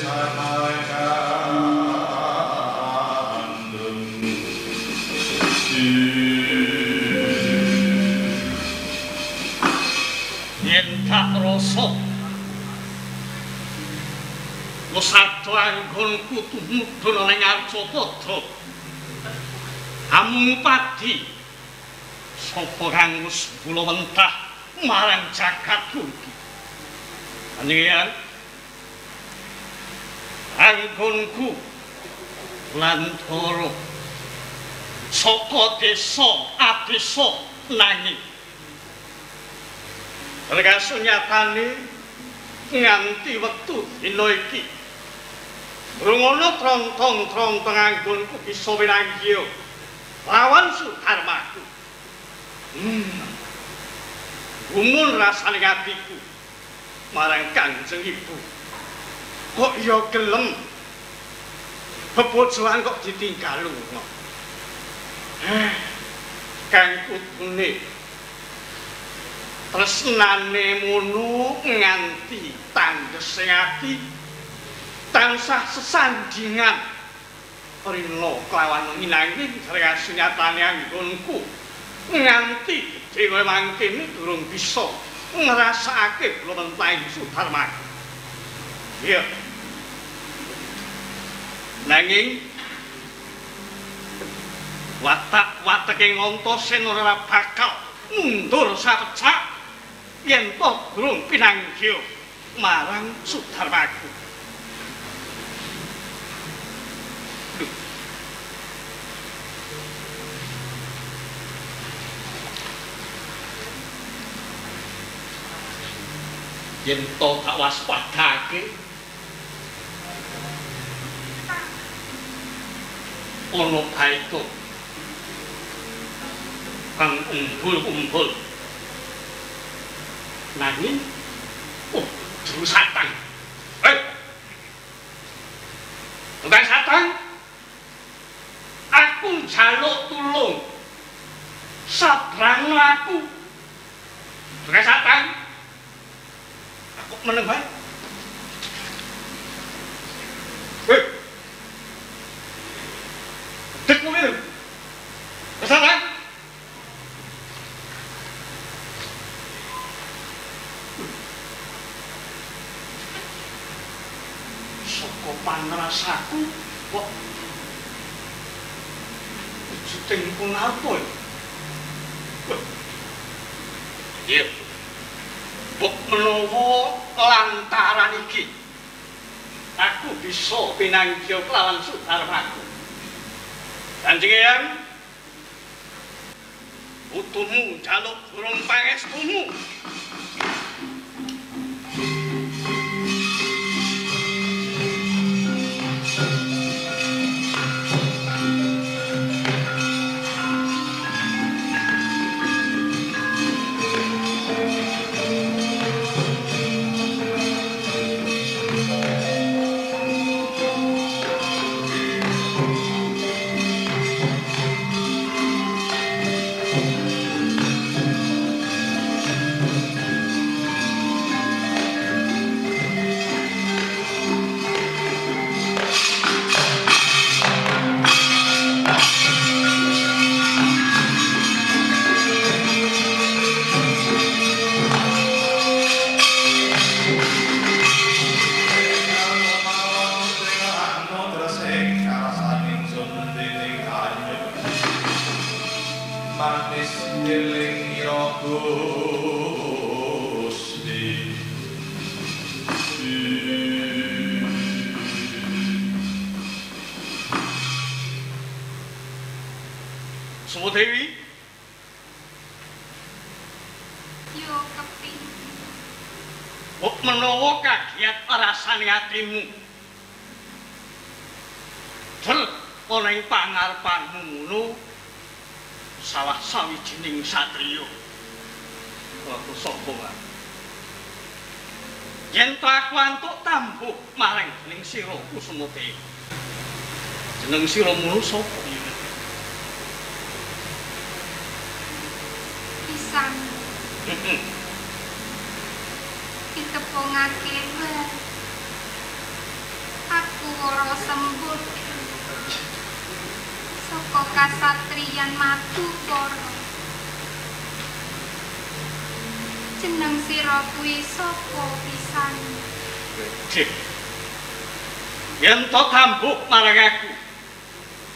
Yen tak rasa wis anggonku tumudhun ana ing Arcapada. Amung padi sapa kang wis kula wentah marang jagatku iki. Panjenengan anggonku Lantara saka desa adesa nanging kasunyatane nganti wektu dina iki durung ana trontong-trontong anggonku bisa winanggiya lawan Sudarmaku. Gumun rasane atiku marang Kanjeng Ibu. Kok ya gelem bebojoan kok ditinggal lunga. Kang kudune tresnane mono nganti tandhese ati tansah sesandingan rina kelawan nginangi kasunyatane anggonku nganti gedhe mangkene durung bisa ngrasakake lumentahing Sudarmaku. Iya. Nanging watak-wateke Antasena ora bakal mundur sapecak yen to durung pinanggih marang Sudarmaku. Yen to tak waspadake ana baito kang umbul-umbul nanging oh juru satang. Tukang satang, aku njaluk tulung sabrang aku. Tukang satang, aku meneng bae. Dek kowe lho. Satang. Saka pangrasaku kok wujuding punapa ya? Iya. Mbok menawa lantaran iki aku bisa pinanggih kelawan Sudarmaku. Kanjeng Eyang, utumu njaluk durung pangestumu. Sudewi, yo kepi. Mbok menawa kagiat rasane atimu. Jel ana ing pangarepanmu ngono salah sawijining satriya. Aku sapa wae. Yen to aku antuk tambuh marang jeneng sira Kusuma Dewi. Jeneng sira ngono sapa? Pisang. Ditepungake wae. Saka kasatriyan Madukara. Jeneng sira kuwi sapa pisan? Wedhih. Yen to tambuk marang aku.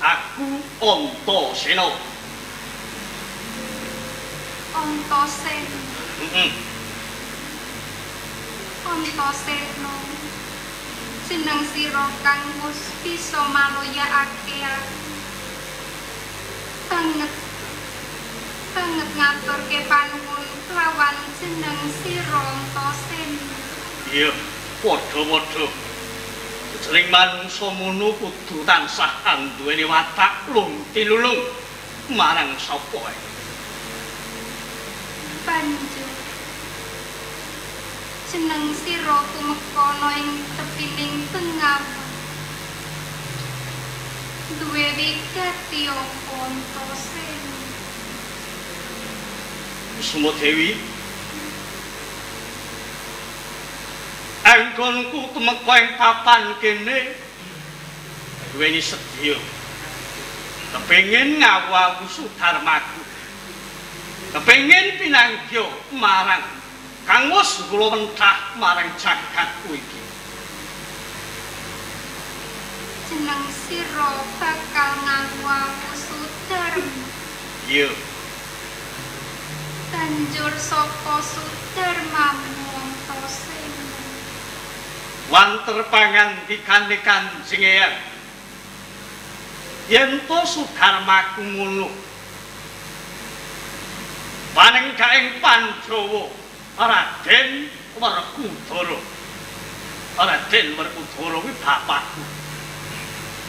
Aku Antasena. Antasena. Heeh. Antasena. Jeneng sira kang wis bisa maloyakake aku. Banget banget ngaturke panuwun lawan jeneng sira Antasena. Iya, padha-padha. Jeneng manungsa mono kudu tansah anduweni watak lung tilulung marang sapa ae. Banjur jeneng sira tumeka ana ing tepining bengawan. Duwe wigati apa Antasena? Kusuma Dewi, anggonku tumeka ing papan kene duweni sedya. Kepengin ngawu-awu sudarmaku. Kepengin pinanggya marang kang wis kula wenthah marang jagatku iki. Jeneng sira bakal ngawu-awu sudarma. Iya. Banjur sapa sudarmamu Antasena? Wanter pangandikane Kanjeng Eyang. Yen to sudarmaku ngono, panenggaing Pandhawa Raden Werkudara. Raden Werkudara kuwi bapakku.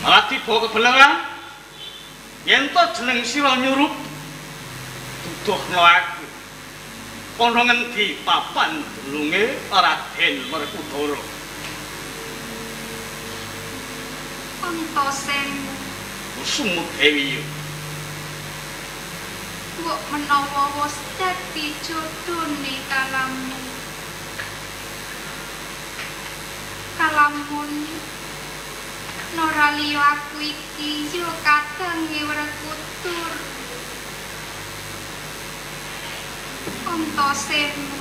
Malah tiba kebenaran yen to jeneng sira nyurup duduhno aku. Ana ngendi papan dununge Raden Werkudara? Antasena. Kusuma Dewi. Mbok menawa wis dadi jodhone kalamun. Kalamun nora liya aku iki ya kadange Werkudara. Antasena.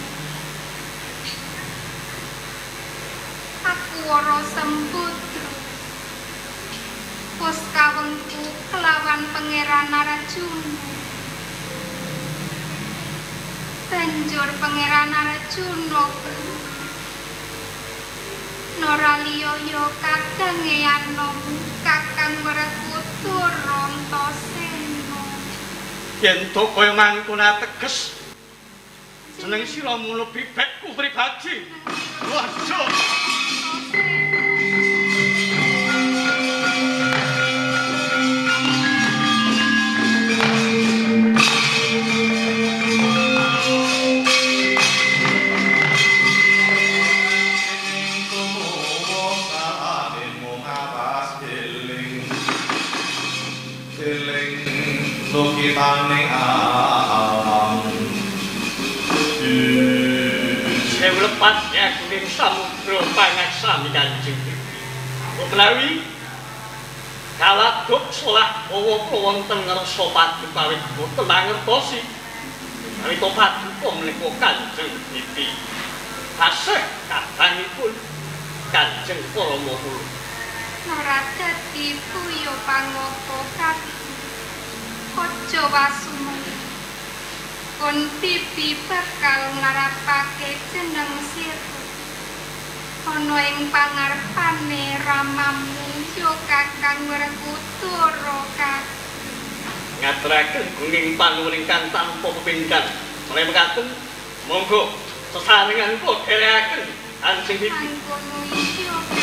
Aku ora sembudra. Wis kawengku kelawan Pangeran Arjuna. Banjur Pangeran Arjuna nora liya ya kadange anom Kakang Werkudara Antasena. Yen to kaya mangkono teges jeneng sira mulu bibekku pribadi. Waduh. Lukitane alam sewu lepat ing samudra pangaksami Kanjeng Dewi. Menawi kaladuk solah bawa wonten ngersa paduka awit boten mangertosi menawi to paduka menika Kanjeng Dewi tasih kadangipun Kanjeng Parama kula. Ora dadi puyo pangapa kati. Aja wasumu. Kon pipi bakal ngarepake jeneng sira. Ana ing pangarepane ramamu ya Kakang Werkudara kak. Ngaturaken gunging panuwun ingkang tanpa pepindhan. Menawi mekaten, monggo sesarengan kula dherekaken Kanjeng Bibi. Mangkono iya.